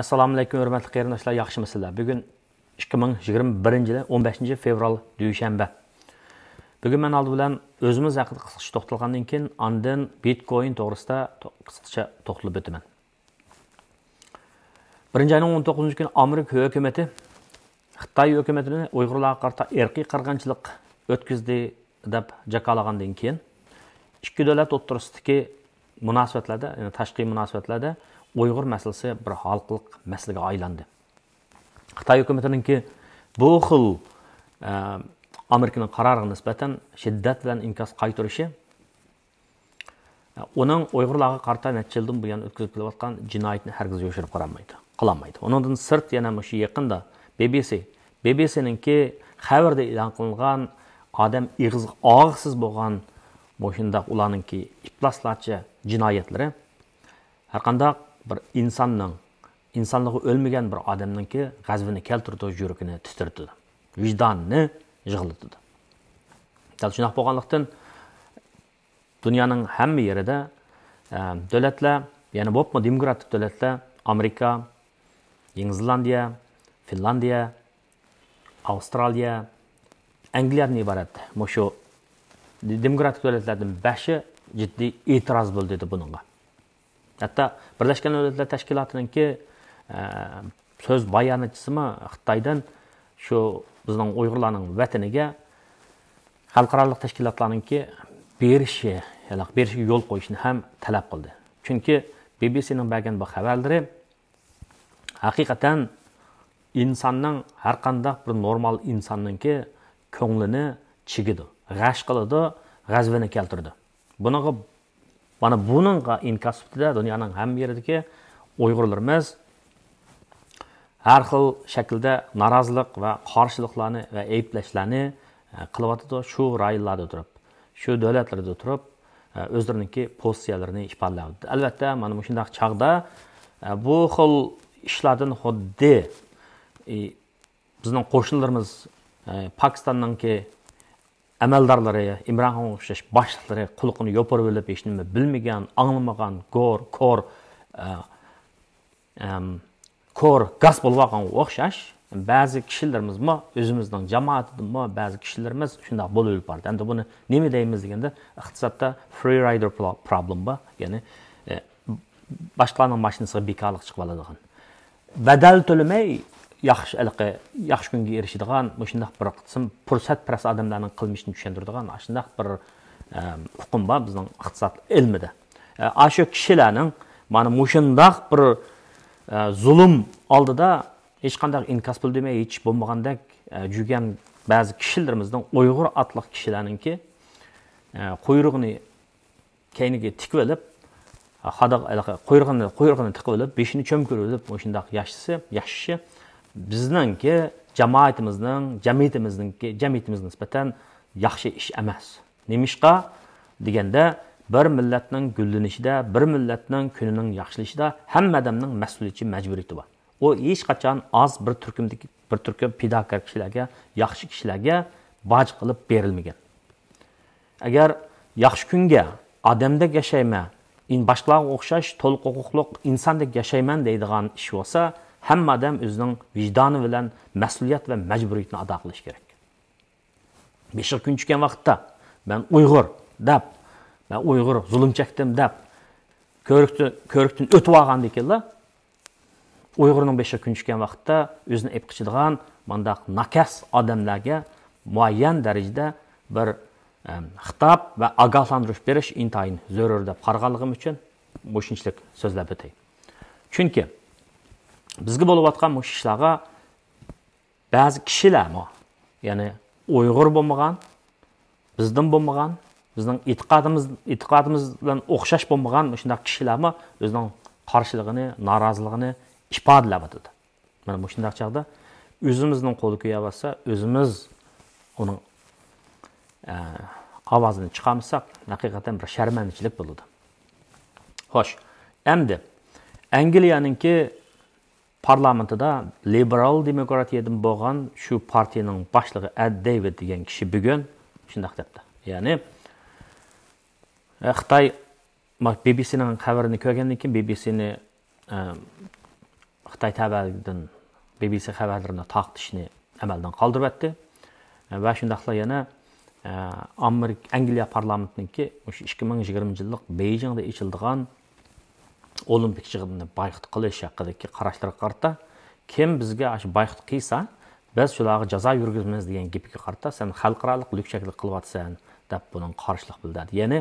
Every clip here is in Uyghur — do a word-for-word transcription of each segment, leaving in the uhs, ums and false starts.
ئەسسالامۇئەلەيكۇم، ھۆرمەتلىك قېرىنداشلار، ياخشىمۇسىلەر؟ بۈگۈن ئىككى مىڭ يىگىرمە بىرىنچى يىلى ئون بەشىنچى فېۋرال، دۈشەنبە. بۈگۈن مەن ئالدى بىلەن ئۆزىمىز ھەققىدە قىسقىچە توختالغاندىن كېيىن، ئاندىن بىتكوين توغرىسىدا تو-، قىسقىچە توختىلىپ ئۆتىمەن. بىرىنچى ئاينىڭ ئون توققۇزىنچى كۈنى ئامېرىكا ھۆكۈمىتى خىتاي ھۆكۈمىتىنى ئۇيغۇرلارغا قارىتا ئىرقىي قىرغىنچىلىق ئۆتكۈزدى دەپ جاكارلىغاندىن كېيىن، ئىككى دۆلەت ئوتتۇرىسىدىكى مۇناسىۋەتلەردە، يەنى تاشقى مۇناسىۋەتلەردە ئۇيغۇر مەسىلىسى بىر ھالقىلىق مەسىلىگە ئايلاندى. خىتاي ھۆكۈمىتىنىڭكى بۇ خىل، ئە، ئامېرىكىنىڭ قارارىغا نىسبەتەن شىددەت بىلەن ئىنكاس قايتۇرۇشى، ئۇنىڭ ئۇيغۇرلارغا قارىتا نەچچە يىلدىن بۇيان ئۆتكۈزۈپ كېلىۋاتقان جىنايىتىنى ھەرگىز يوشۇرۇپ قارالمايدۇ، قىلالمايدۇ. ئۇنىڭدىن سىرت يەنە مۇشۇ يېقىندا بى بى سى، بى بى سىنىڭكى خەۋىرىدە ئېلان قىلىنغان ئادەم ئېغىزى ئاغزىسىز بولغان مۇشۇنداق ئۇلارنىڭكى ئىپلاسلارچە جىنايەتلىرى ھەرقانداق بىر ئىنساننىڭ، ئىنسانلىقى ئۆلمىگەن بىر ئادەمنىڭكى غەزىپىنى كەلتۈرىدۇ، يۈرىكىنى تىترىتىدۇ، ۋىجدانىنى يىغلىتىدۇ. دەل شۇنداق بولغانلىقتىن، دۇنيانىڭ ھەممە يېرىدە، ئە، دۆلەتلەر، يەنە بولۇپمۇ دېموكراتىك دۆلەتلەر، ئامېرىكا، يېڭى زېلاندىيە، فىنلاندىيە، ئاۋسترالىيە، ئەنگلىيەدىن ئىبارەت مۇشۇ دېموكراتىك دۆلەتلەردىن بەشى جىددىي ئېتىراز بىلدۈردى بۇنىڭغا. ھەتتا بىرلەشكەن دۆلەتلەر تەشكىلاتىنىڭكى، ئە، سۆز باياناتچىسىمۇ خىتايدىن شۇ بىزنىڭ ئۇيغۇرلارنىڭ ۋەتىنىگە خەلقئارالىق تەشكىلاتلارنىڭكى بېرىشى، بېرىشىگە يول قويۇشنى ھەم تەلەپ قىلدى. چۈنكى بى بى سىنىڭ بەرگەن بۇ خەۋەرلىرى ھەقىقەتەن ئىنساننىڭ، ھەرقانداق بىر نورمال ئىنساننىڭكى كۆڭلىنى چىگىدۇ، غەش قىلىدۇ، غەزىپىنى كەلتۈرىدۇ. بۇنىڭغا، مانا بۇنىڭغا ئىنكاس سۈپىتىدە دۇنيانىڭ ھەممە يېرىدىكى ئۇيغۇرلىرىمىز ھەر خىل شەكىلدە نارازىلىق ۋە قارشىلىقلارنى ۋە ئەيىبلەشلەرنى، ئە، قىلىۋاتىدۇ، شۇ رايونلاردا تۇرۇپ، شۇ دۆلەتلەردە تۇرۇپ، ئە، ئۆزلىرىنىڭكى پوزىتسىيەلىرىنى ئىپادىلەۋاتىدۇ. ئەلۋەتتە، مانا مۇشۇنداق چاغدا، ئە، بۇ خىل ئىشلاردىن خۇددى، ئى، بىزنىڭ قوشنىلىرىمىز، ئە، پاكىستاننىڭكى ئەمەلدارلىرى، ئىمران خانغا ئوخشاش باشلىقلىرى قۇلىقىنى يوپۇرۇۋېلىپ، ھېچنېمە بىلمىگەن، ئاڭلىمىغان، گور، كور، ئە، ئەم، كور، گاس بولۇۋالغانغا ئوخشاش، بەزى كىشىلىرىمىزمۇ، ئۆزىمىزنىڭ جامائىتىدىمۇ بەزى كىشىلىرىمىز شۇنداق بولۇۋېلىپ بارىدۇ. ئەمدى بۇنى نېمە دەيمىز دېگەندە، ئىقتىسادتا فرىي رايدېر پرو-، پروبلېم بار. يەنى، ئە، باشقىلارنىڭ ماشىنىسىغا بىكارلىق چىقىۋالىدىغان. بەدەل تۆلىمەي ياخشى، ھېلىقى ياخشى كۈنگە ئېرىشىدىغان مۇشۇنداق بىر قىسىم پۇرسەتپەرەس ئادەملەرنىڭ قىلمىشىنى چۈشەندۈرىدىغان ئاشۇنداق بىر، ئە، ئۇقۇم بار بىزنىڭ ئىقتىساد ئىلمىدا. ئە، ئاشۇ كىشىلەرنىڭ مانا مۇشۇنداق بىر، ئە، زۇلۇم ئالدىدا ھېچقانداق ئىنكاس بىلدۈرمەي، ھېچ بولمىغاندەك، ئە، جۈگەن بەزى كىشىلىرىمىزنىڭ ئۇيغۇر ئاتلىق كىشىلەرنىڭكى، ئە، قۇيرۇقىنى كەينىگە تىقىۋېلىپ، خادا-، قۇيرۇقىنى، قۇيرۇقىنى تىقىۋېلىپ، بېشىنى چۆمكۈرۈۋېلىپ، مۇشۇنداق ياشىسى، ياشىشى بىزنىڭكى جامائىتىمىزنىڭ، جەمئىيىتىمىزنىڭكى، جەمئىيىتىمىزگە نىسبەتەن ياخشى ئىش ئەمەس. نېمىشقا دېگەندە، بىر مىللەتنىڭ گۈللىنىشىدە، بىر مىللەتنىڭ كۈنىنىڭ ياخشىلىشىدا ھەممە ئادەمنىڭ مەسئۇلىيىتى، مەجبۇرىيىتى بار. ئۇ ھېچقاچان ئاز بىر تۈركۈمدىكى، بىر تۈركۈم پىداكار كىشىلەرگە، ياخشى كىشىلەرگە باج قىلىپ بېرىلمىگەن. ئەگەر ياخشى كۈنگە ئادەمدەك ياشايمەن، ئىن-، باشقىلارغا ئوخشاش تولۇق ھوقۇقلۇق ئىنساندەك ياشايمەن دەيدىغان ئىش بولسا، ھەممە ئادەم ئۆزىنىڭ ۋىجدانى بىلەن مەسئۇلىيەت ۋە مەجبۇرىيىتىنى ئادا قىلىشى كېرەك. بېشىغا كۈن چۈشكەن ۋاقىتتا، مەن ئۇيغۇر دەپ، مەن ئۇيغۇر زۇلۇم چەكتىم دەپ، كۆرۈكتىن، كۆرۈكتىن ئۆتۈپ ئالغاندىكىنلا، ئۇيغۇرنىڭ بېشىغا كۈن چۈشكەن ۋاقىتتا ئۆزىنى ئېلىپ قېچىدىغان مانداق ناكەس ئادەملەرگە مۇئەييەن دەرىجىدە بىر، ئەم، خىتاب ۋە ئاگاھلاندۇرۇش بېرىش ئىنتايىن زۆرۈر دەپ قارىغانلىقىم ئۈچۈن مۇشۇنچىلىك سۆزلەپ ئۆتەي. چۈنكى بىزگە بولۇۋاتقان مۇشۇ ئىشلارغا بەزى كىشىلەرمۇ، يەنى ئۇيغۇر بولمىغان، بىزدىن بولمىغان، بىزنىڭ ئېتىقادىمىز، ئېتىقادىمىز بىلەن ئوخشاش بولمىغان مۇشۇنداق كىشىلەرمۇ ئۆزىنىڭ قارشىلىقىنى، نارازىلىقىنى ئىپادىلەۋاتىدۇ. مانا مۇشۇنداق چاغدا ئۆزىمىزنىڭ قولى كۆيۈۋاتسا، ئۆزىمىز ئۇنىڭ، ئە، ئاۋازىنى چىقارمىساق، ھەقىقەتەن بىر شەرمەنچىلىك بولىدۇ. خوش، ئەمدى ئەنگلىيەنىڭكى پارلامېنتىدا لىبېرال دېموكراتىيەدىن بولغان شۇ پارتىيىنىڭ باشلىقى ئەد دېۋىد دېگەن كىشى بۈگۈن شۇنداق دەپتۇ. يەنى، ئە، خىتاي، ما-، بى بى سىنىڭ خەۋىرىنى كۆرگەندىن كېيىن، بى بى سىنى، ئە، خىتاي تەۋەلىكىدىن بى بى سى خەۋەرلىرىنى تارقىتىشنى ئەمەلدىن قالدۇرۇۋەتتى. ۋە شۇنداقلا يەنە، ئە، ئامېرىكا، ئەنگلىيە پارلامېنتىنىڭكى مۇشۇ ئىككى مىڭ يىگىرمىنچى يىللىق بېيجىڭدا ئېچىلىدىغان ئولىمپىك يىغىنىنى بايقۇت قىلىش ھەققىدىكى قاراشلىرىغا قارىتا، كىم بىزگە ئاشۇ بايقۇت قىلسا، بىز شۇلارغا جازا يۈرگۈزىمىز دېگەن گېپىگە قارىتا، سەن خەلقئارالىق لۈكچەكلىك قىلىۋاتىسەن دەپ بۇنىڭغا قارشىلىق بىلدۈردى. يەنى،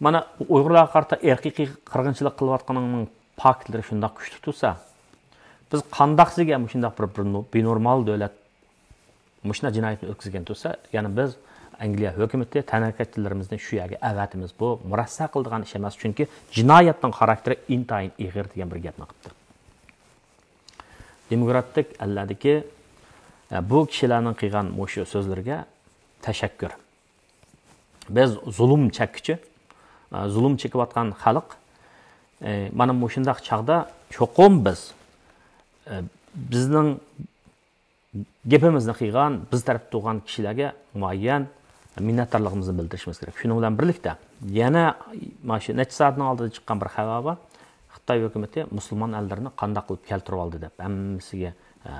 مانا، ئۇيغۇرلارغا قارىتا ئىرقىي قىرغىنچىلىق قىلىۋاتقىنىڭنىڭ پاكىتلىرى شۇنداق كۈچلۈك تۇرسا، بىز قانداق سىزگە مۇشۇنداق بىر، بىر نو-، بىنورمال دۆلەت مۇشۇنداق جىنايەتنى ئۆتكۈزگەن تۇرسا، يەنى بىز ئەنگلىيە ھۆكۈمىتى تەنھەرىكەتچىلىرىمىزنى شۇ يەرگە ئەۋەتىمىز. بۇ مۇرەسسە قىلىدىغان ئىش ئەمەس، چۈنكى جىنايەتنىڭ خاراكتېرى ئىنتايىن ئېغىر دېگەن بىر گەپنى قىپتۇ. دېموكراتىك ئەللەردىكى، ئە، بۇ كىشىلەرنىڭ قىلغان مۇشۇ سۆزلىرىگە تەشەككۈر. بىز زۇلۇم چەككۈچى، ئە، زۇلۇم چېكىۋاتقان خەلق. ئە، مانا مۇشۇنداق چاغدا چوقۇم بىز، ئە، بىزنىڭ گېپىمىزنى قىلغان، بىز تەرەپتە تۇرغان كىشىلەرگە مۇئەييەن مىننەتدارلىقىمىزنى بىلدۈرۈشىمىز كېرەك. شۇنىڭ بىلەن بىرلىكتە، يەنە مانا شۇ نەچچە سائەتنىڭ ئالدىدا چىققان بىر خەۋەر بار. خىتاي ھۆكۈمىتى مۇسۇلمان ئەللىرىنى قانداق قىلىپ كەلتۈرۈۋالدى دەپ، ھەممىسىگە، ئە،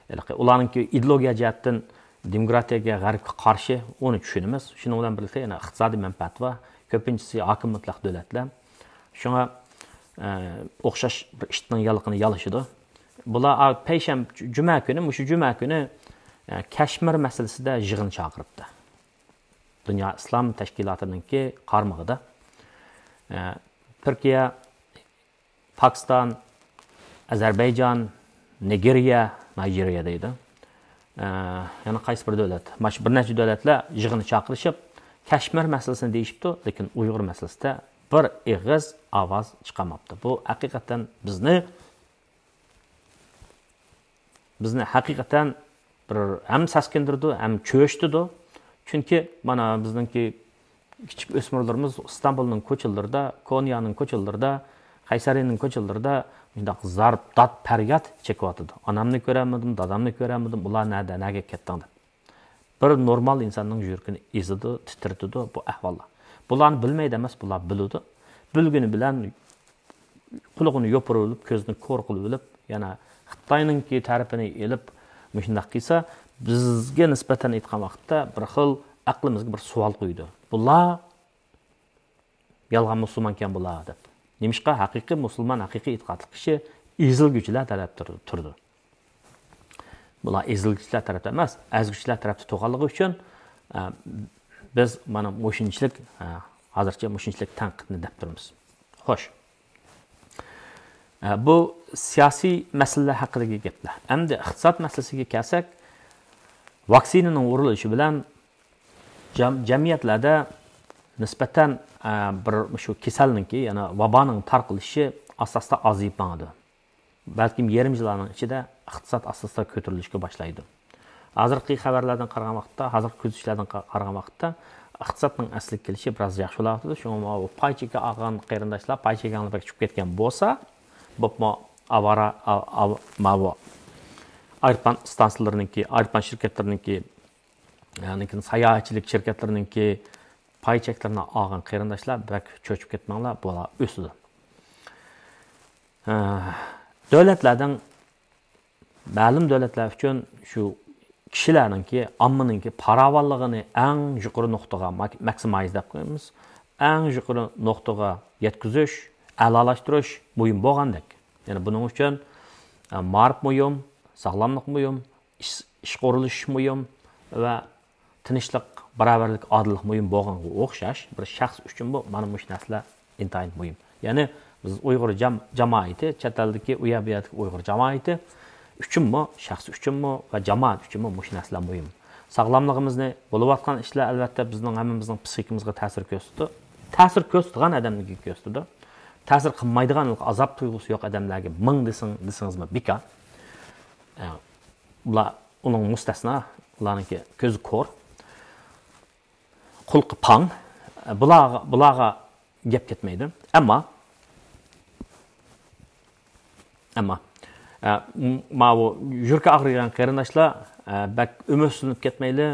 ھېلىقى ئۇلارنىڭكى ئىدېئولوگىيە جەھەتتىن دېموكراتىيەگە، غەربكە قارشى، ئۇنى چۈشىنىمىز. شۇنىڭ بىلەن بىرلىكتە يەنە ئىقتىسادىي مەنپەئەت بار. كۆپىنچىسى ھاكىم مۇتلەق دۆلەتلەر. شۇڭا، ئە، ئوخشاش بىر ئىتنىڭ يالىقىنى يالىشىدۇ. بۇلار، ئا، پەيشەنبە، جۈمە كۈنى، مۇشۇ جۈمە كۈنى، ئە، كەشمىر مەسىلىسىدە يىغىن چاقىرىپتۇ. دۇنيا ئىسلام تەشكىلاتىنىڭكى قارمىقىدا، ئە، تۈركىيە، پاكىستان، ئەزەربەيجان، نىگېرىيە، نايجېرىيە دەيدۇ. ئە، يەنە قايسى بىر دۆلەت؟ مانا شۇ بىر نەچچە دۆلەتلەر يىغىنى چاقىرىشىپ، كەشمىر مەسىلىسىنى دېيىشىپتۇ، لېكىن ئۇيغۇر مەسىلىسىدە بىر ئېغىز ئاۋاز چىقارماپتۇ. بۇ ھەقىقەتەن بىزنى، بىزنى ھەقىقەتەن بىر ھەم سەسكىندۈرىدۇ، ھەم چۆچۈتىدۇ. چۈنكى مانا بىزنىڭكى كىچىك ئۆسمۈرلىرىمىز ئىستانبۇلنىڭ كوچىلىرىدا، كونيانىڭ كوچىلىرىدا، قەيسەرىنىڭ كوچىلىرىدا مۇنداق زار، داد، پەرياد چېكىۋاتىدۇ. ئانامنى كۆرەلمىدىم، دادامنى كۆرەلمىدىم، ئۇلار نەدە، نەگە كەتتىڭ دەپ. بىر نورمال ئىنساننىڭ يۈرىكىنى ئېزىدۇ، تىترىتىدۇ بۇ ئەھۋاللار. بۇلارنى بىلمەيدۇ ئەمەس، بۇلار بىلىدۇ. بىلگىنى بىلەن قۇلىقىنى يوپۇرۇۋېلىپ، كۆزىنى كور قىلىۋېلىپ، يەنە خىتاينىڭكى تەرىپىنى ئېلىپ، مۇشۇنداق قىلسا، بىزگە نىسبەتەن ئېيتقان ۋاقىتتا بىر خىل ئەقلىمىزگە بىر سوئال قويىدۇ. بۇلار يالغان مۇسۇلمانكەن بۇلار دەپ. نېمىشقا؟ ھەقىقىي مۇسۇلمان، ھەقىقىي ئېتىقادلىق كىشى ئېزىلگۈچىلەر تەرەپتە تۇر-، تۇرىدۇ. بۇلار ئېزىلگۈچىلەر تەرەپتە ئەمەس، ئەزگۈچىلەر تەرەپتە تۇرغانلىقى ئۈچۈن، ئە، بىز مانا مۇشۇنچىلىك، ئە، ھازىرچە مۇشۇنچىلىك تەنقىدنى دەپ تۇرىمىز. خوش. ئە، بۇ سىياسىي مەسىلىلەر ھەققىدىكى گەپلەر. ئەمدى ئىقتىساد مەسىلىسىگە كەلسەك، ۋاكسىنىنىڭ ئورۇنلىشىشى بىلەن جەم-، جەمئىيەتلەردە نىسبەتەن، ئە، بىر شۇ كېسەلنىڭكى، يەنى ۋابانىڭ تارقىلىشى ئاستا-ئاستا ئازىيىپ ماڭىدۇ. بەلكىم يېرىم يىللارنىڭ ئىچىدە ئىقتىساد ئاستا-ئاستا كۆتۈرۈلۈشكە باشلايدۇ. ھازىرقى خەۋەرلەردىن قارىغان ۋاقىتتا، ھازىرقى كۆزىتىشلەردىن قا-، قارىغان ۋاقىتتا ئىقتىسادنىڭ ئەسلىگە كېلىشى بىراز ياخشى بولاۋاتىدۇ. شۇڭا ماۋۇ پاي چېكى ئالغان قېرىنداشلار پاي چېكىڭلار بەك چۈشۈپ كەتكەن بولسا، بولۇپمۇ ئاۋارە، ئا-، ئاۋ-، ماۋۇ ئايروپىلان ئىستانسىلىرىنىڭكى، ئايروپىلان شىركەتلىرىنىڭكى، يەنى ساياھەتچىلىك شىركەتلىرىنىڭكى پاي چەكلىرىنى ئالغان قېرىنداشلار بەك چۆچۈپ كەتمەڭلار، بۇلار ئۆسىدۇ. ھە، دۆلەتلەردىن مەلۇم دۆلەتلەر ئۈچۈن شۇ كىشىلەرنىڭكى، ئاممىنىڭكى پاراۋانلىقىنى ئەڭ يۇقىرى نۇقتىغا، ماك-، ماكسىمايز دەپ قويىمىز، ئەڭ يۇقىرى نۇقتىغا يەتكۈزۈش، ئەلالاشتۇرۇش مۇھىم بولغاندەك. يەنى بۇنىڭ ئۈچۈن، ئە، مائارىپ مۇھىم، ساغلاملىق مۇھىم، ئىش، ئىشقا ئورۇنلىشىش مۇھىم ۋە تىنچلىق، باراۋەرلىك، ئادىللىق مۇھىم بولغانغا ئوخشاش، بىر شەخس ئۈچۈنمۇ مانا مۇشۇ نەرسىلەر ئىنتايىن مۇھىم. يەنى بىز ئۇيغۇر جام-، جامائىتى، چەت ئەلدىكى، ئۇ يەر بۇ يەردىكى ئۇيغۇر جامائىتى ئۈچۈنمۇ، شەخس ئۈچۈنمۇ ۋە جامائەت ئۈچۈنمۇ مۇشۇ نەرسىلەر مۇھىم. ساغلاملىقىمىزنى، بولۇۋاتقان ئىشلار ئەلۋەتتە بىزنىڭ ھەممىمىزنىڭ پسىخىكىمىزغا تەسىر كۆرسىتىدۇ. تەسىر كۆرسىتىدىغان ئادەملەرگە كۆرسىتىدۇ. تەسىر قىلمايدىغان، ئازاب تۇيغۇسى يوق ئادەملەرگە مىڭ دېسىڭ، دېسىڭىزمۇ بىكار. ئە، ئۇلار، ئۇنىڭ مۇستەسنا، ئۇلارنىڭكى كۆزى كور، قۇلىقى پاڭ. بۇلارغا، بۇلارغا گەپ كەتمەيدۇ. ئەمما، ئەمما، ئە، م-، ماۋۇ يۈرىكى ئاغرىيدىغان قېرىنداشلار، ئە، بەك ئۈمىدسىزلىنىپ كەتمەيلى،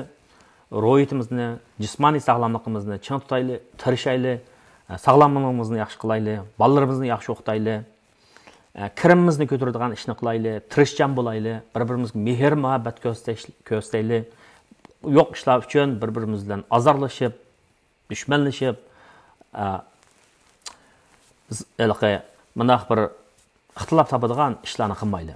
روھىيىتىمىزنى، جىسمانىي ساغلاملىقىمىزنى چىڭ تۇتايلى، تىرىشايلى، ئە، ساغلاملىقىمىزنى ياخشى قىلايلى، بالىلىرىمىزنى ياخشى ئوقۇتايلى. ئە، كىرىمىمىزنى كۆتۈرىدىغان ئىشنى قىلايلى، تىرىشچان بولايلى، بىر-بىرىمىزگە مېھىر-مۇھەببەت كۆرسىتەيلى. يوق ئىشلار ئۈچۈن بىر-بىرىمىز بىلەن ئازارلىشىپ، دۈشمەنلىشىپ، ئە، بىز ھېلىقى مۇنداق بىر ئىختىلاپ تاپىدىغان ئىشلارنى قىلمايلى.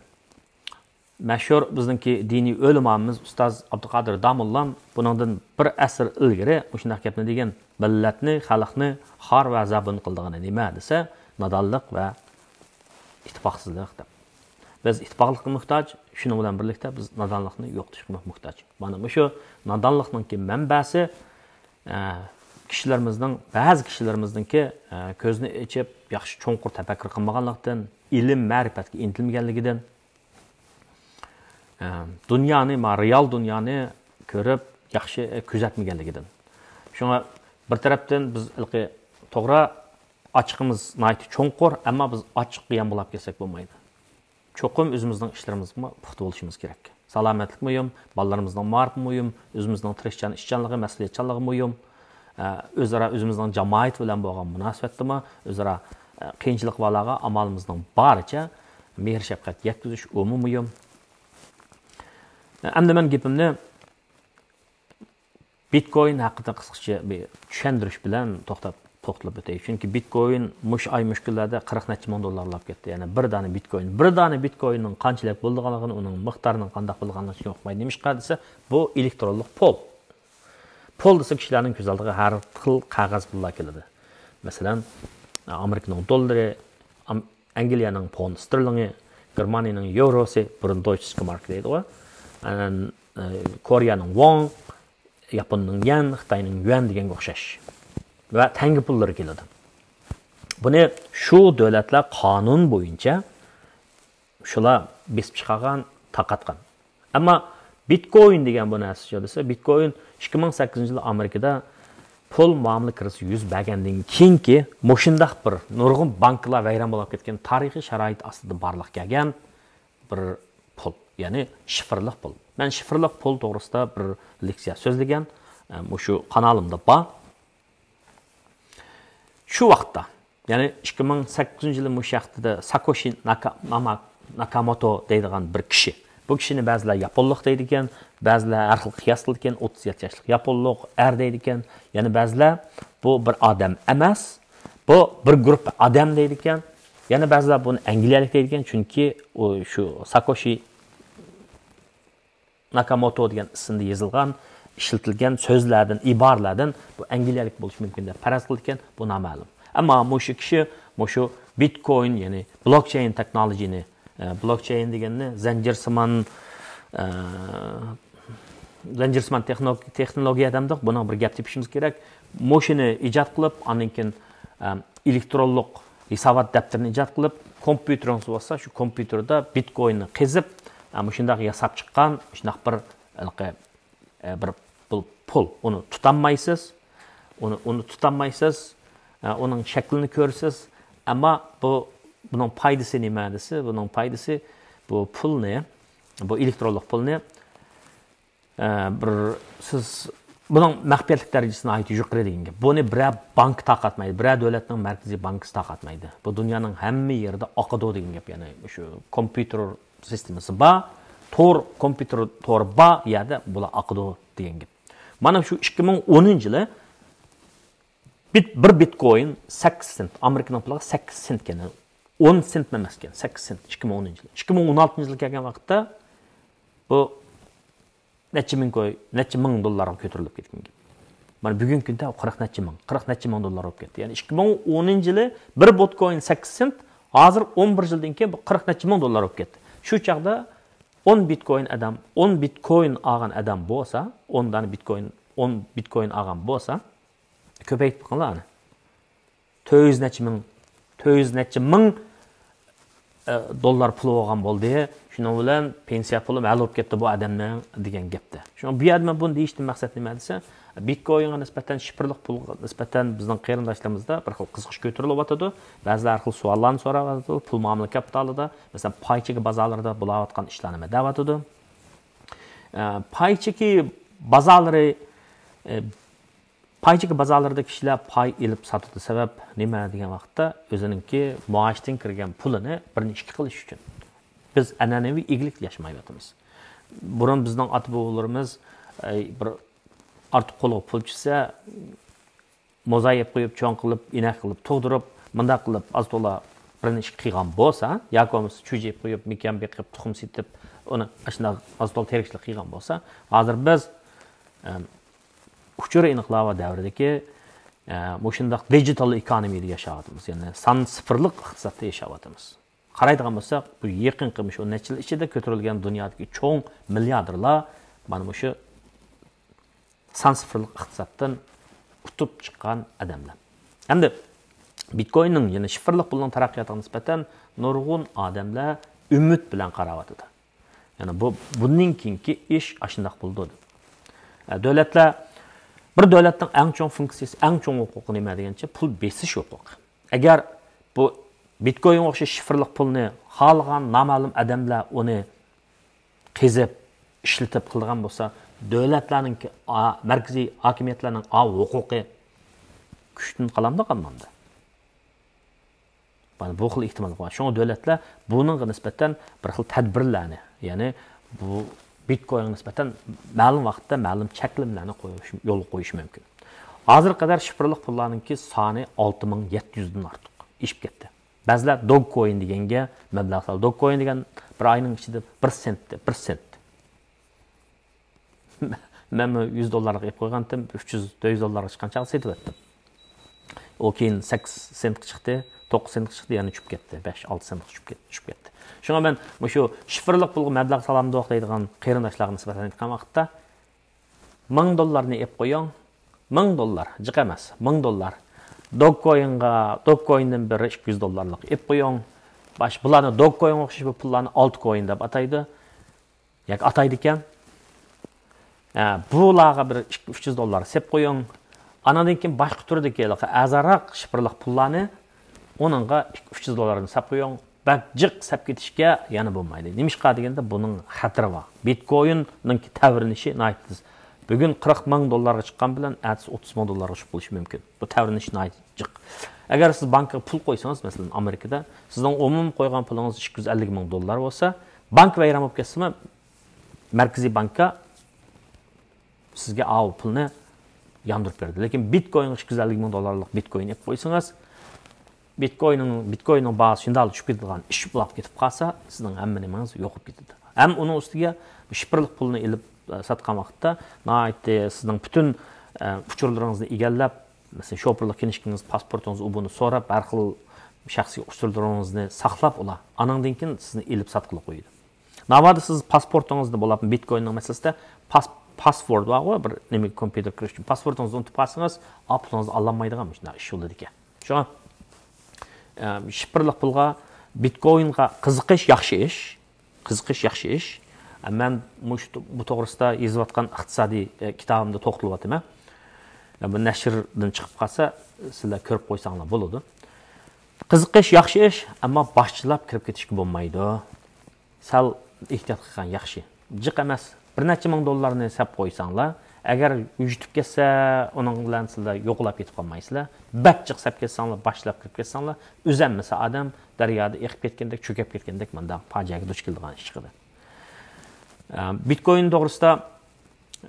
مەشھۇر بىزنىڭكى دىنىي ئۆلىمامىز ئۇستاز ئابدۇقادىر داموللام بۇنىڭدىن بىر ئەسىر ئىلگىرى مۇشۇنداق گەپنى دېگەن، مىللەتنى، خەلقنى خار ۋە زەبۇن قىلىدىغىنى نېمە دېسە، نادانلىق ۋە ئىتتىپاقسىزلىق دەپ. بىز ئىتتىپاقلىققا موھتاج، شۇنىڭ بىلەن بىرلىكتە بىز نادانلىقنى يوقىتىشقا موھتاج. مانا مۇشۇ نادانلىقنىڭكى مەنبەسى، ئە، كىشىلىرىمىزنىڭ، بەزى كىشىلىرىمىزنىڭكى، ئە، كۆزىنى ئېچىپ، ياخشى چوڭقۇر تەپەككۇر قىلمىغانلىقتىن، ئىلىم، مەرىپەتكە ئىنتىلمىگەنلىكىدىن، ئە، دۇنيانى، ما، رېئال دۇنيانى كۆرۈپ، ياخشى، ئە، كۆزەتمىگەنلىكىدىن. شۇڭا بىر تەرەپتىن بىز ھېلىقى توغرا ئاچىقىمىز ناھايىتى چوڭقۇر، ئەمما بىز ئاچىققا يان بولاپ كەتسەك بولمايدۇ. چوقۇم ئۆزىمىزنىڭ ئىشلىرىمىزغا پۇختا بولۇشىمىز كېرەك. سالامەتلىك مۇھىم، بالىلىرىمىزنىڭ مائارىپى مۇھىم، ئۆزىمىزنىڭ تىرىشچان ئىشچانلىقى، مەسئۇلىيەتچانلىقى مۇھىم. ئە، ئۆزئارا ئۆزىمىزنىڭ جامائەت بىلەن بولغان مۇناسىۋەتتىمۇ، ئۆزئارا، ئە، قىيىنچىلىق بالىلارغا ئامالىمىزنىڭ بارىچە مېھىر-شەپقەت يەتكۈزۈش، ئۇمۇ مۇھىم. ئە، ئەمدى مەن گېپىمنى بىتكوين ھەققىدە قىسقىچە بىر چۈشەندۈرۈش بىلەن توختاپ، توختىلىپ ئۆتەي. چۈنكى بىتكوين مۇشۇ ئاي، مۇشۇ كۈنلەردە قىرىق نەچچە مىڭ دوللارلاپ كەتتى. يەنى بىر دانە بىتكوين. بىر دانە بىتكويننىڭ قانچىلىك بولىدىغانلىقىنى، ئۇنىڭ مىقدارىنىڭ قانداق بولىدىغانلىقىنى ئۇقمايدۇ. نېمىشقا دېسە، بۇ ئېلېكترونلۇق پۇل. پۇل دېسە، كىشىلەرنىڭ كۆز ئالدىغا ھەر خىل قەغەز پۇللار كېلىدۇ. مەسىلەن، ئامېرىكىنىڭ دوللىرى، ئام-، ئەنگلىيەنىڭ پوند ستېرلىڭى، گېرمانىيەنىڭ ياۋروسى، بۇرۇن دويچسكې مارك دەيدىغۇ. ئەنەن، ئە، كورېيەنىڭ ۋوڭ، ياپوننىڭ يەن، خىتاينىڭ يۈەن دېگەنگە ئوخشاش. ۋە تەڭگە پۇللىرى كېلىدۇ. بۇنى شۇ دۆلەتلەر قانۇن بويىچە شۇلار بېسىپ چىقارغان، تارقاتقان. ئەمما بىتكوين دېگەن بۇ نەرسە شۇ دېسە، بىتكوين ئىككى مىڭ سەككىزىنچى يىلى ئامېرىكىدا پۇل مۇئامىلە كىرىزىسى يۈز بەرگەندىن كېيىنكى مۇشۇنداق بىر نۇرغۇن بانكىلار ۋەيران بولۇپ كەتكەن تارىخىي شارائىت ئاستىدا بارلىققا كەلگەن بىر پۇل، يەنى شىفىرلىق پۇل. مەن شىفىرلىق پۇل توغرىسىدا بىر لېكسىيە سۆزلىگەن، ئە، مۇشۇ قانالىمدا بار. شۇ ۋاقىتتا، يەنى ئىككى مىڭ سەككىزىنچى يىلى مۇشۇ ھەقتىدە ساكوشى ناكا-، ماما-، ناكاموتو دەيدىغان بىر كىشى. بۇ كىشىنى بەزىلەر ياپونلۇق دەيدىكەن، بەزىلەر ھەر خىل قىياس قىلىدىكەن، ئوتتۇز يەتتە ياشلىق ياپونلۇق ئەر دەيدىكەن. يەنە بەزىلەر بۇ بىر ئادەم ئەمەس، بۇ بىر گۇرۇپپا ئادەم دەيدىكەن. يەنە بەزىلەر بۇنى ئەنگلىيەلىك دەيدىكەن، چۈنكى ئۇ شۇ ساكوشى ناكاموتو دېگەن ئىسىمدا يېزىلغان، ئىشلىتىلگەن سۆزلەردىن، ئىبارىلەردىن بۇ ئەنگلىيەلىك بولۇشى مۇمكىن دەپ پەرەز قىلىدىكەن، بۇ نامەلۇم. ئەمما مۇشۇ كىشى مۇشۇ بىتكوين، يەنى بلوكچېين تېخنولوگىيىنى، ئە، بلوكچېين دېگەننى زەنجىرسىمان، ئە، زەنجىرسىمان تېخنو-، تېخنولوگىيە دەمدۇق، بۇنىڭ بىر گەپ تېپىشىمىز كېرەك. مۇشۇنى ئىجاد قىلىپ، ئاندىن كېيىن، ئە، ئېلېكترونلۇق ھېسابات دەپتىرىنى ئىجاد قىلىپ، كومپيۇتېرىڭىز بولسا، شۇ كومپيۇتېردا بىتكويننى قېزىپ، ئە، مۇشۇنداق ياساپ چىققان، شۇنداق بىر، ھېلىقى، ئە، بىر پۇل، پۇل. ئۇنى تۇتالمايسىز. ئۇنى، ئۇنى تۇتالمايسىز. ئە، ئۇنىڭ شەكلىنى كۆرىسىز. ئەمما بۇ، بۇنىڭ پايدىسى نېمە دېسە، بۇنىڭ پايدىسى بۇ پۇلنى، بۇ ئېلېكترونلۇق پۇلنى، ئە، بىر سىز بۇنىڭ مەخپىيەتلىك دەرىجىسى ناھايىتى يۇقىرى دېگەن گەپ. بۇنى بىرەر بانكا تارقاتمايدۇ، بىرەر دۆلەتنىڭ مەركىزىي بانكىسى تارقاتمايدۇ. بۇ دۇنيانىڭ ھەممە يېرىدە ئاقىدۇ دېگەن گەپ. يەنى شۇ كومپيۇتېر سىستېمىسى بار، تور، كومپيۇتېر تورى بار يەردە بۇلار ئاقىدۇ دېگەن گەپ. مانا شۇ ئىككى مىڭ ئونىنچى يىلى بىت-، بىر بىتكوين سەككىز سېنت، ئامېرىكىنىڭ پۇلىغا سەككىز سېنت ئىكەن. ئون سېنت ئەمەس ئىكەن، سەككىز سېنت، ئىككى مىڭ ئونىنچى يىلى. ئىككى مىڭ ئون ئالتىنچى يىلى كەلگەن ۋاقىتتا بۇ نەچچە مىڭ كوي-، نەچچە مىڭ دوللارغا كۆتۈرۈلۈپ كەتكەن گەپ. مانا بۈگۈنكى كۈندە قىرىق نەچچە مىڭ، قىرىق نەچچە مىڭ دوللار بولۇپ كەتتى. يەنى ئىككى مىڭ ئونىنچى يىلى بىر بىتكوين سەككىز سېنت، ھازىر ئون بىر يىلدىن كېيىن بۇ قىرىق نەچچە مىڭ دوللار بولۇپ كەتتى. شۇ چاغدا ئون بىتكوين ئادەم، ئون بىتكوين ئالغان ئادەم بولسا، ئون دانە بىتكوين، ئون بىتكوين ئالغان بولسا، كۆپەيتىپ بېقىڭلار ئانا. تۆت يۈز نەچچە مىڭ، تۆت يۈز نەچچە مىڭ، ئە، دوللار پۇلى بولغان بولدى. شۇنىڭ بىلەن پېنسىيە پۇلى ھەل بولۇپ كەتتى بۇ ئادەمنىڭ دېگەن گەپتە. شۇڭا بۇ يەردە مەن بۇنى دېيىشتىن مەقسەت نېمە دېسە، بىتكوينغا نىسبەتەن، شىفىرلىق پۇلغا نىسبەتەن بىزنىڭ قېرىنداشلىرىمىزدا بىر خىل قىزىقىش كۆتۈرۈلۈۋاتىدۇ. بەزىلەر ھەر خىل سوئاللارنى سوراۋاتىدۇ. پۇل مۇئامىلە كاپىتالىدا، مەسىلەن، پاي چېكى بازارلىرىدا بولاۋاتقان ئىشلار نېمە دەۋاتىدۇ. ئە، پاي چېكى بازارلىرى، ئە، پاي چېكى بازارلىرىدا كىشىلەر پاي ئېلىپ ساتىدۇ. سەۋەب نېمە دېگەن ۋاقىتتا، ئۆزىنىڭكى مائاشتىن كىرگەن پۇلىنى بىرنى ئىككى قىلىش ئۈچۈن. بىز ئەنئەنىۋى ئىگىلىكتە ياشىمايۋاتىمىز. بۇرۇن بىزنىڭ ئاتا-بوۋىلىرىمىز، ئەي، بىر ئارتۇق قولىغا پۇل چۈشسە، موزا يەپ قويۇپ، چوڭ قىلىپ، ئىنەك قىلىپ تۇغدۇرۇپ، مۇنداق قىلىپ، ئاز-تولا بىرنى ئىككى قىلغان بولسا، ياكى بولمىسا چۈجە يەپ قويۇپ، مېكىيان بېقىپ، تۇخۇم سېتىپ، ئۇنى ئاشۇنداق ئاز-تولا تىرىكچىلىك قىلغان بولسا، ھازىر بىز، ئەم، ئۇچۇر ئىنقىلابى دەۋرىدىكى، ئە، مۇشۇنداق دىجىتال ئېكونومىيەدە ياشاۋاتىمىز. يەنى سان سىفىرلىق ئىقتىسادتا ياشاۋاتىمىز. قارايدىغان بولساق، بۇ يېقىنقى مۇشۇ ئون نەچچە يىل ئىچىدە كۆتۈرۈلگەن دۇنيادىكى چوڭ مىلياردېرلار مانا مۇشۇ سان سىفىرلىق ئىقتىسادتىن ئۇتۇپ چىققان ئادەملەر. ھەمدە بىتكويننىڭ، يەنى شىفىرلىق پۇلنىڭ تەرەققىياتىغا نىسبەتەن نۇرغۇن ئادەملەر ئۈمىد بىلەن قاراۋاتىدۇ. يەنى بۇ، بۇندىن كېيىنكى ئىش ئاشۇنداق بولىدۇ دەپ. ئە، دۆلەتلەر، بىر دۆلەتنىڭ ئەڭ چوڭ فۇنكسىيىسى، ئەڭ چوڭ ھوقۇقى نېمە دېگەنچە، پۇل بېسىش ھوقۇقى. ئەگەر بۇ بىتكوينغا ئوخشاش شىفىرلىق پۇلنى خالىغان نامەلۇم ئادەملەر ئۇنى قېزىپ، ئىشلىتىپ قىلىدىغان بولسا، دۆلەتلەرنىڭكى، ئا، مەركىزىي ھاكىمىيەتلەرنىڭ ئا ھوقۇقى كۈچتىن قالامدۇ، قالمامدۇ؟ مانا بۇ خىل ئېھتىماللىق بار. شۇڭا دۆلەتلەر بۇنىڭغا نىسبەتەن بىر خىل تەدبىرلەرنى، يەنى بۇ بىتكوينغا نىسبەتەن مەلۇم ۋاقىتتا مەلۇم چەكلىمىلەرنى قويۇش، يولغا قويۇشى مۇمكىن. ھازىرغا قەدەر شىفىرلىق پۇللارنىڭكى سانى ئالتە مىڭ يەتتە يۈزدىن ئارتۇق ئېشىپ كەتتى. بەزىلەر دوگكوين دېگەنگە مەبلەغ سالدى. دوگكوين دېگەن بىر ئاينىڭ ئىچىدە بىر سېنتتى، بىر سېنت. مەنمۇ يۈز دوللارلىق ئېلىپ قويغانتىم، ئۈچ يۈز، تۆت يۈز دوللارغا چىققان چاغدا سېتىۋەتتىم. ئۇ كېيىن سەككىز سېنتقا چىقتى، توققۇز سېنتقا چىقتى، يەنە چۈشۈپ كەتتى، بەش، ئالتە سېنتقا چۈشۈپ كەت-، چۈشۈپ كەتتى. شۇڭا مەن مۇشۇ شىفىرلىق پۇلغا مەبلەغ سالامدۇق دەيدىغان قېرىنداشلارغا نىسبەتەن ئېيتقان ۋاقىتتا، مىڭ دوللارنى ئېلىپ قويۇڭ، مىڭ دوللار، جىق ئەمەس، مىڭ دوللار. دوگكوينغا، دوگكويندىن بىر ئىككى يۈز دوللارلىق ئېلىپ قويۇڭ. باش-، بۇلارنى دوگكوينغا ئوخشاش بۇ پۇللارنى ئالتكوين دەپ ئاتايدۇ. ياكى ئاتايدىكەن. ھە، بۇلارغا بىر ئىككى، ئۈچ يۈز دوللار سېلىپ قويۇڭ. ئانىڭدىن كېيىن باشقا تۈردىكى ھېلىقى ئەرزانراق شىفىرلىق پۇللارنى ئۇنىڭغا ئىككى، ئۈچ يۈز دوللارنى سېلىپ قويۇڭ. بەك جىق سېلىپ كېتىشكە يەنە بولمايدۇ. نېمىشقا دېگەندە، بۇنىڭ خەتىرى بار. بىتكويننىڭكى تەۋرىنىشى ناھايىتى تېز. بۈگۈن قىرىق مىڭ دوللارغا چىققان بىلەن، ئەتىسى ئوتتۇز مىڭ دوللارغا چۈشۈپ قېلىشى مۇمكىن. بۇ تەۋرىنىش ناھايىتى جىق. ئەگەر سىز بانكىغا پۇل قويسىڭىز، مەسىلەن، ئامېرىكىدا سىزنىڭ ئومۇمىي قويغان پۇلىڭىز ئىككى يۈز ئەللىك مىڭ دوللار بولسا، بانكا ۋەيران بولۇپ كەتسىمۇ، مەركىزىي بانكا سىزگە ئاۋۇ پۇلنى ياندۇرۇپ بېرىدۇ. لېكىن بىتكوينغا ئىككى يۈز ئەللىك مىڭ دوللارلىق بىتكوين ئېلىپ قويسىڭىز، بىتكويننىڭ، بىتكويننىڭ باھاسى شۇنداق چۈشۈپ كېتىدىغان ئىش بولۇپ كېتىپ قالسا، سىزنىڭ ھەممە نېمىڭىز يوقاپ كېتىدۇ. ھەم ئۇنىڭ ئۈستىگە شىفىرلىق پۇلنى ئېلىپ، ئە، ساتقان ۋاقىتتا ناھايىتى سىزنىڭ پۈتۈن، ئە، ئۇچۇرلىرىڭىزنى ئىگىلەپ، مەسىلەن، شوپۇرلۇق كىنىشكىڭىز، پاسپورتىڭىز، ئۇ بۇنى سوراپ، ھەر خىل شەخسىي ئۇچۇرلىرىڭىزنى ساقلاپ ئۇلار. ئانىڭدىن كېيىن سىزنى ئېلىپ ساتقىلى قويىدۇ. ناۋادا سىز پاسپورتىڭىزنى بولۇپ، بىتكويننىڭ مەسىلىسىدە پاس-، پاسۋورد بارغۇ، بىر نېمە، كومپيۇتېر كىرىش ئۈچۈن پاسپورتىڭىزنى ئۇنتۇپ قالسىڭىز، ئا، پۇلىڭىزنى ئالالمايدىغان مۇشۇنداق ئىش بولىدىكەن. شۇڭا، ئە، شىفىرلىق پۇلغا، بىتكوينغا قىزىقىش ياخشى ئىش. قىزىقىش ياخشى ئىش. ئە، مەن مۇشۇ، بۇ توغرىسىدا يېزىۋاتقان ئىقتىسادىي، ئە، كىتابىمدا توختىلىۋاتىمەن. ئە، بۇ نەشردىن چىقىپ قالسا، سىلەر كۆرۈپ قويساڭلار بولىدۇ. قىزىقىش ياخشى ئىش، ئەمما باشچىلاپ كىرىپ كېتىشكە بولمايدۇ. سەل ئېھتىيات قىلغان ياخشى. جىق ئەمەس، بىر نەچچە مىڭ دوللارنى سەپ قويساڭلار، ئەگەر يۈتۈپ كەتسە، ئۇنىڭ بىلەن سىلەر يوقىلاپ كېتىپ قالمايسىلەر. بەك جىق سەپ كەتسەڭلار، باشلاپ كىرىپ كەتسەڭلار، ئۈزەلمىسە ئادەم دەريادا ئېقىپ كەتكەندەك، چۆكۈپ كەتكەندەك مۇنداق پاجىئەگە دۇچ كېلىدىغان ئىش چىقىدۇ. ئە، بىتكوين توغرىسىدا،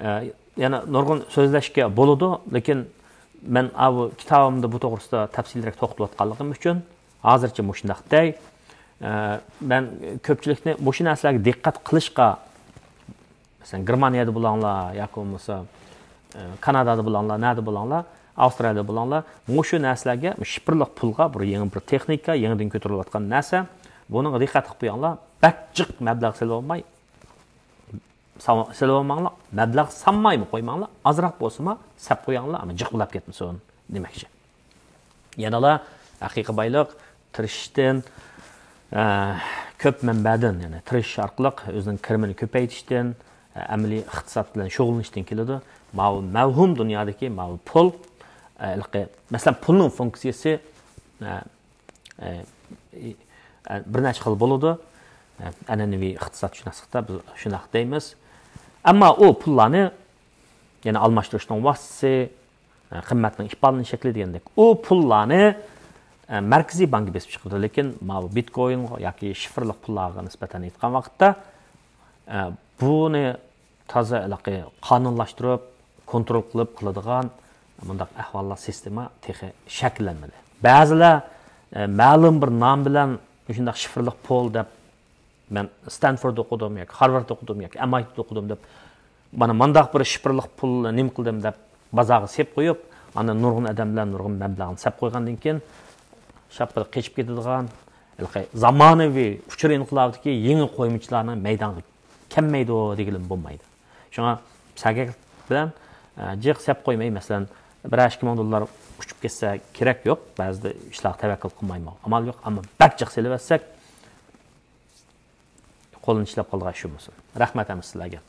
ئە، يەنە نۇرغۇن سۆزلەشكە بولىدۇ، لېكىن مەن ئاۋۇ كىتابىمدا بۇ توغرىسىدا تەپسىلىيرەك توختىلىۋاتقانلىقىم ئۈچۈن، ھازىرچە مۇشۇنداق دەي. ئە، مەن كۆپچىلىكنى مۇشۇ نەرسىلەرگە دىققەت قىلىشقا، مەسىلەن، گېرمانىيەدە بولۇڭلار ياكى بولمىسا، ئە، كانادادا بولۇڭلار، نەدە بولۇڭلار، ئاۋسترالىيەدە بولۇڭلار، مۇشۇ نەرسىلەرگە، شىفىرلىق پۇلغا بىر يېڭى بىر تېخنىكا، يېڭىدىن كۆتۈرۈلۈۋاتقان نەرسە، بۇنىڭغا دىققەت قىلىپ قويۇڭلار. بەك جىق مەبلەغ سېلىۋالماي، سا-، سېلىۋالماڭلار، مەبلەغ سالمايمۇ قويماڭلار، ئازراق بولسىمۇ سەپ قويۇڭلار، ئەمما جىق بولاپ كەتمىسۇن دېمەكچى. يەنىلا ھەقىقىي بايلىق تىرىشىشتىن، ئە، كۆپ مەنبەدىن، يەنى تىرىشىش ئارقىلىق ئۆزىنىڭ كىرىمىنى كۆپەيتىشتىن، ئە، ئەمەلىي ئىقتىساد بىلەن شۇغۇللىنىشتىن كېلىدۇ. ماۋۇ مەۋھۇم دۇنيادىكى ماۋۇ پۇل، ئە، ھېلىقى، مەسىلەن، پۇلنىڭ فۇنكسىيىسى، ئە، ئە، ئە، بىر نەچچە خىل بولىدۇ. ئە، ئەنئەنىۋى ئىقتىسادشۇناسلىقتا بىز شۇنداق دەيمىز. ئەمما ئۇ پۇللارنى، يەنى ئالماشتۇرۇشنىڭ ۋاسىتىسى، قىممەتنىڭ ئىپادىلىنىش شەكلى دېگەندەك، ئۇ پۇللارنى مەركىزىي بانكا بېسىپ چىقىرىدۇ. لېكىن ماۋۇ بىتكوينغا ياكى شىفىرلىق پۇللارغا نىسبەتەن ئېيتقان ۋاقىتتا، بۇنى تازا ھېلىقى قانۇنلاشتۇرۇپ، كونترول قىلىپ قىلىدىغان مۇنداق ئەھۋاللار، سىستېما تېخى شەكىللەنمىدى. بەزىلەر مەلۇم بىر نام بىلەن مۇشۇنداق شىفىرلىق پۇل دەپ، مەن ستەنفورد ئوقۇدۇم ياكى خارۋارد ئوقۇدۇم ياكى ئەم ئاي تىدا ئوقۇدۇم دەپ، مانا مۇنداق بىر شىفىرلىق پۇلنى نېمە قىلدىم دەپ بازارغا سېلىپ قويۇپ، ئاندىن نۇرغۇن ئادەملەر نۇرغۇن مەبلەغنى سەپ قويغاندىن كېيىن، شاپپىدە قېچىپ كېتىدىغان، ھېلىقى زامانىۋى ئۇچۇر ئىنقىلابىدىكى يېڭى قويمىچىلارنىڭ مەيدانغا كەلمەيدۇ دېگىلىمۇ بولمايدۇ. شۇڭا سەگەكلىك بىلەن، ئە، جىق سەپ قويماي، مەسىلەن، بىرەر ئىككى مىڭ دوللار ئۇچۇپ كەتسە كېرەك يوق، بەزىدە ئىشلارغا تەۋەككۈل قىلمايمۇ، ئامال يوق، ئەمما بەك جىق سېلىۋەتسەك، قولىنى چىلاپ قالىدىغان ئىش بولمىسۇن. رەھمەت ھەممە سىلەرگە.